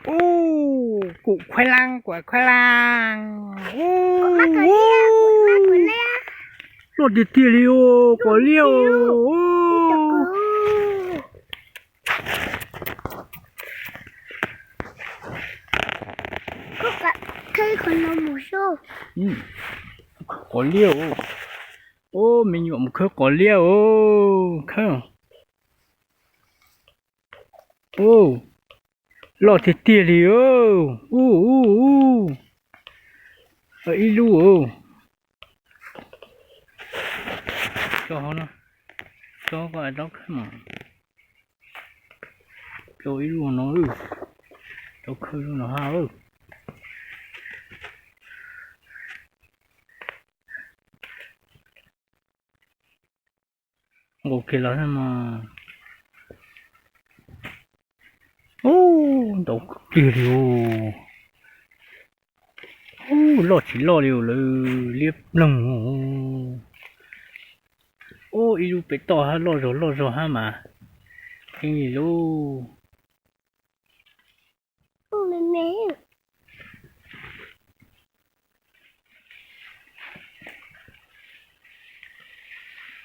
Ub, kuv khuaib laab, kuv khuaib laab. Ub, loj tiag tiag li os, kuv liab os. Qos liab os. Ub, me nyuam mus khawb qos liab os, khawb. Ub, loj tiag tiag li os. Ub, ub, ub. Ib lub os. Tso hauv no, tso kom rov khawb mas. Tso ib lub no, rov khawb lub no hab. Nqus kiag los mas. Ub, ntau kawg kiag li os. Ub, loj tsis loj li lawm, liab ploog. Ub, ib lub pem toj hab loj zog loj zog hab mas. Heev li lauj.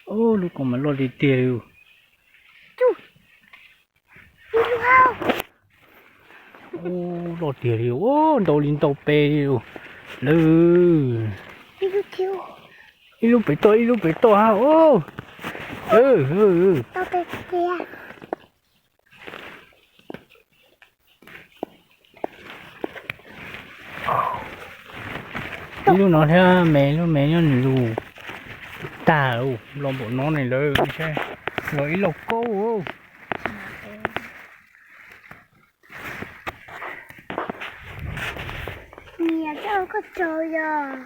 Ub, lub ko mas loj tiag tiag li. Ub, loj tiag li, ub, ntau li ntau pes li lawm. Ib lub pem toj, ib lub pem toj hab. Ib lub no thiab me, lub me nyob nws lug tag los npaum no ne lawm, los ib lauj kaub. Niam, koj tsaug yog.